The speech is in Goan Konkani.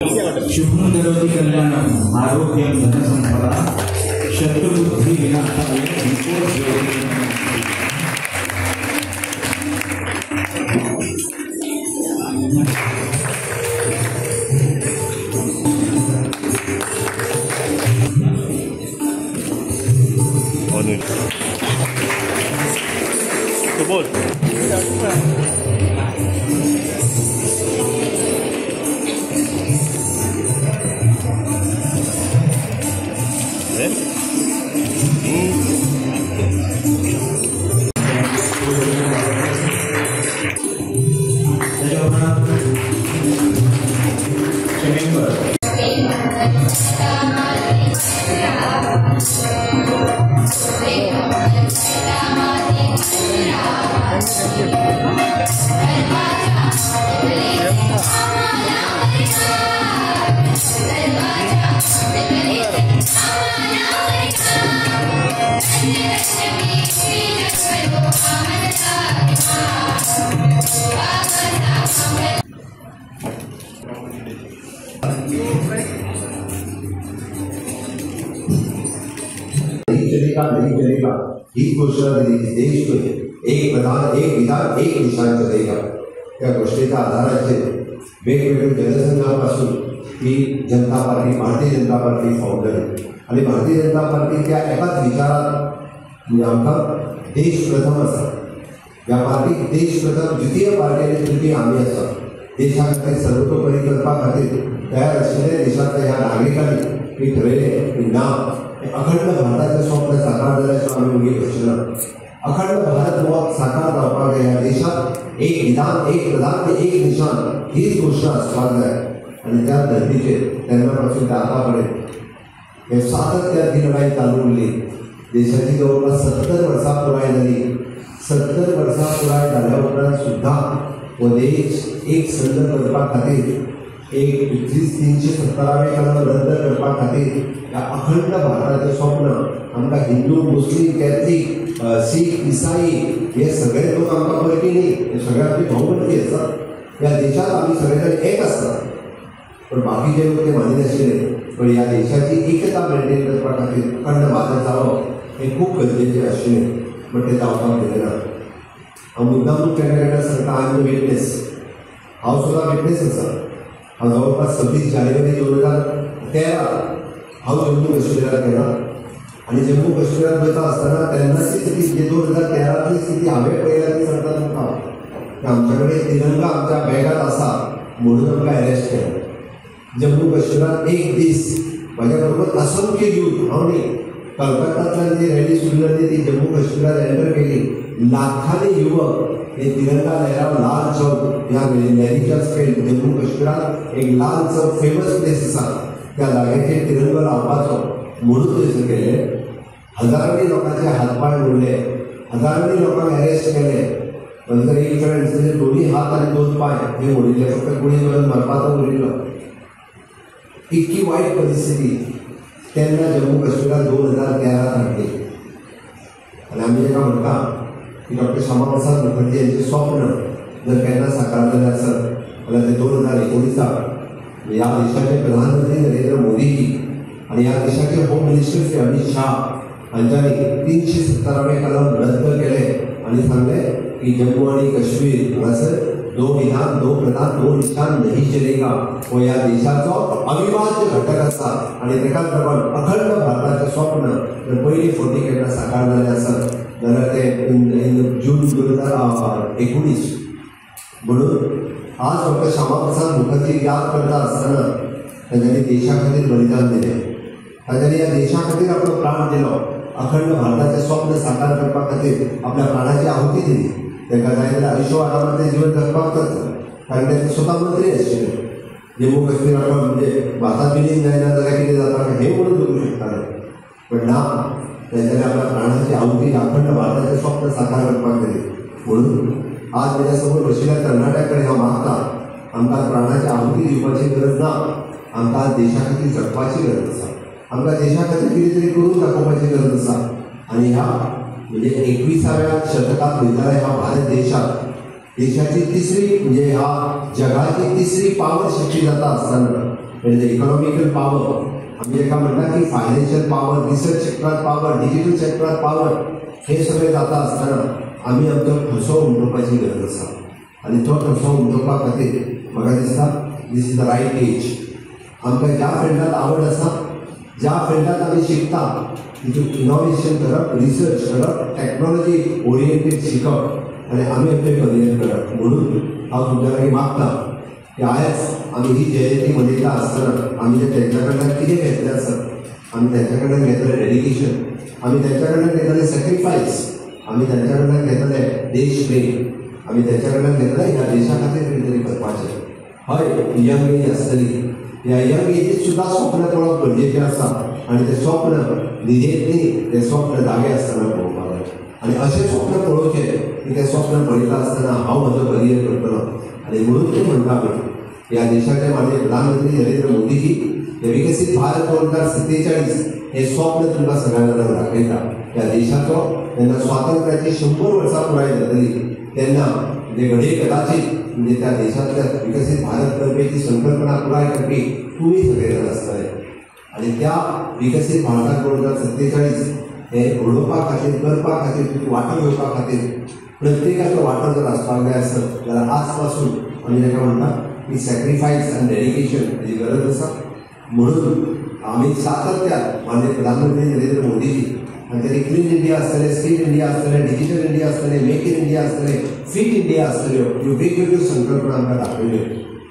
शुभं करोति कल्याणम् आरोग्यं धनसंपदा शत्रुबुद्धि विनाशाय दीपो ज्योतिर्मयः। तो बोल नहीं चलेगा, नहीं चलेगा ही घोषणा दिली की देश में एक प्रधान एक विधान एक निशान चलेगा। त्या गोष्टीच्या आधाराचेर वेगवेगळ्या जनसंघापासून ही जनता party Bharatiya Janata party form जाली आनी भारतीय जनता पार्टी त्या एकाच विचारात म्हणजे आमकां देश प्रथम आसा। ह्या पार्टीक देश प्रथम द्वितीय पार्टी आनी तृतीय आमी आसा। देशा खातीर सर्वतोपरी करपा खातीर तयार आशिल्ले देशांतल्या ह्या नागरिकांनी मी ठरयलें की ना, अखंड भारताचें स्वप्न साकार जाल्यार आमी उगी करचे ना। अखंड भारत हो साकार जावपाक जाय। ह्या देशांत एक विधान एक प्रधान एक निशान हीच घोशणा आसपाक जाय आनी त्या धर्तीचेर तेन्ना पासून ते आतां पर्यंत हे सातत्यान ही लढाई चालू उरली। देशाची जवळपास 70 वर्सां पुराय जाली। 70 वर्सां पुराय जाल्या उपरांत सुद्दां हो देश एक संद करपा खातीर एक 370 कलम रद्द करपा खातीर ह्या अखंड भारताचें स्वप्न आमकां हिंदू मुस्लीम कॅथलीक सीख ईसाई हे सगळे लोक आमकां परकी न्ही, हे सगळे आमचे भावबंदी आसात। ह्या देशांत आमी सगळे जाण एक आसतात, पण बाकीचे लोक ते मानिनाशिल्ले। पण ह्या देशाची एकता मेंटेन करपा खातीर अखंड भारत जावप हें खूब गरजेचें आशिल्लें, पण तें जावपाक दिलें ना। हांव मुद्दामूच केन्ना केन्ना सांगता, I am the witness. हांव सुद्दां विटनेस आसा। हांव जवळपास 26 जानेवारी 2013 हांव जम्मू काश्मीरात गेला आनी जम्मू काश्मीरात वयता आसतना तेन्नाची स्थिती जी 2013तली स्थिती हांवें पळयल्या ती सांगता तुमकां की आमच्या कडेन तिरंगा आमच्या बॅगांत आसा म्हणून आमकां अरेस्ट केलें। जम्मू काश्मीरात एक दीस म्हाज्या बरोबर असंख्य यूथ, हांव न्ही, कलकत्तांतल्यान जी रॅली सुरू जाली ती जम्मू काश्मीरात एंटर केली। लाखांनी युवक हे तिरंगा लहराव लाल चौक ह्या लहरीच्या स्पेल जम्मू काश्मीरात एक लाल चौक फेमस प्लेस आसा, त्या जाग्याचेर तिरंगा लावपाचो म्हणून थंयसर गेले। हजारांनी लोकांचे हातपांय मोडले, हजारांनी लोकांक अरेस्ट केले। नंतर एक फ्रेंड तेजे दोन्ही हात आनी दोन पांय हे मोडिल्ले, फक्त गुळी मारून मरपाचो उरिल्लो। इतकी वायट परिस्थिती तेन्ना जम्मू काश्मीरात 2013 हाडली। आनी आमी ताका म्हणटा की डॉक्टर श्यामा प्रसाद मुखर्जी यांचे स्वप्न जर केन्ना साकार जालें आसत जाल्यार ते 2019 ह्या देशाचे प्रधानमंत्री नरेंद्र मोदीजी आनी ह्या देशाचे होम मिनिस्टर श्री अमित शाह हांच्यांनी 370 कलम रद्द केलें आनी सांगलें की जम्मू आनी काश्मीर हांगासर दो विधान दो प्रधान दो निशान नहीं चलेगा हो ह्या देशाचो अविभाज्य घटक आसा। आनी ताकाच लागून अखंड भारताचें स्वप्न जर पयली फावटी केन्ना साकार जालें आसत जाल्यार तें इन जून 2019। म्हणून आज डॉक्टर श्यामा प्रसाद मुखर्जी याद करता आसतना तांच्यांनी देशा खातीर बलिदान दिलें, तांच्यांनी ह्या देशा खातीर आपलो प्राण दिलो, अखंड भारताचें स्वप्न साकार करपा खातीर आपल्या प्राणाची आहुती दिली। तांकां जाय जाल्यार ऐशो आरामांतलें जीवन जगपाक जाता, कारण ते स्वता मंत्री आशिल्ले। जम्मू काश्मीर म्हणजे भारतात विलीन जायना जाल्यार कितें जाता हें म्हणून जगूं शकताले, पण ना, तांच्यांनी आपल्या प्राणाची आहुती अखंड भारताचें स्वप्न साकार करपाक दिली। म्हणून आज म्हज्या समोर बशिल्ल्या तरणाट्या कडेन हांव मागता, आमकां प्राणाची आहुती दिवपाची गरज ना, आमकां देशा खातीर जगपाची गरज आसा, आमकां देशा खातीर कितें तरी करून दाखोवपाची गरज आसा। आनी ह्या म्हणजे 21व्या शतकात वयताना ह्या भारत देशात देशाची तिसरी म्हणजे ह्या जगाची तिसरी पावर शक्ती जाता आसतना म्हणजे इकॉनॉमिकल पावर आमी जेका म्हणटा की फायनान्शियल पावर, रिसर्च सेक्टरात पावर, डिजिटल सेक्टरात पावर, हे सगळें जाता आसतना आमी आमचो ठसो उमटोवपाची गरज आसा. आनी तो ठसो उमटोवपा खातीर म्हाका दिसता this is the right age. आमकां ज्या फिल्डांत आवड आसा, ज्या फिल्डांत आमी शिकता तितून इनोवेशन करप, रिसर्च करप, टॅक्नॉलॉजी ओरिएंटेड शिकप आनी आमी आमचें करियर करप. म्हणून हांव तुमच्या लागीं मागता की आयज आमी ही जयंती मनयता आसतना आमी जे तेंच्या कडल्यान कितें घेतलें आसत, आमी तेंच्या कडल्यान घेतलें डेडिकेशन, आमी तेंच्या कडल्यान घेतलें सॅक्रिफायस, आमी तेंच्या कडल्यान घेतलें देशप्रेम, आमी तेंच्या कडल्यान घेतलें ह्या देशा खातीर कितें तरी करपाचें. हय, यंग एज आसतली, ह्या यंग एजीत सुद्दां स्वप्न पळोवप गरजेचें आसा आनी तें स्वप्न न्हिदेंत न्ही, तें स्वप्न जागें आसतना पळोवपाक जाय. आनी अशें स्वप्न पळोवचें की तें स्वप्न पळयता आसतना हांव म्हजो करियर करतलो. आनी म्हणून तें म्हणटा आमी ह्या देशाचे माननीय प्रधानमंत्री नरेंद्र मोदीजी हे विकसीत भारत 2047 हे स्वप्न तुमकां सगळ्या जाणांक दाखयता. ह्या देशाचो जेन्ना स्वातंत्र्याची 100 वर्सां पुराय जातली तेन्ना म्हणजे घडये कदाचित म्हणजे त्या देशांतल्या विकसीत भारत करपाची संकल्पना पुराय करपी तुमी सगळे जाण आसतले. आनी त्या विकसीत भारताक 2047 हे घडोवपा खातीर, करपा खातीर, तुजी वांटो घेवपा खातीर प्रत्येकाचो वांटो जर आसपाक जाय आसत जाल्यार आज पासून आमी ताका म्हणटा की सॅक्रिफायस आनी डेडिकेशन हाजी गरज आसा. म्हणून आमी सातत्यान माननीय प्रधानमंत्री नरेंद्र मोदीजी आनी तांणी क्लीन इंडिया आसतलें, स्किल इंडिया आसतलें, डिजिटल इंडिया आसतलें, मेक इन इंडिया आसतलें, फिट इंडिया आसतल्यो, ह्यो वेगवेगळ्यो संकल्पना आमकां दाखयल्यो.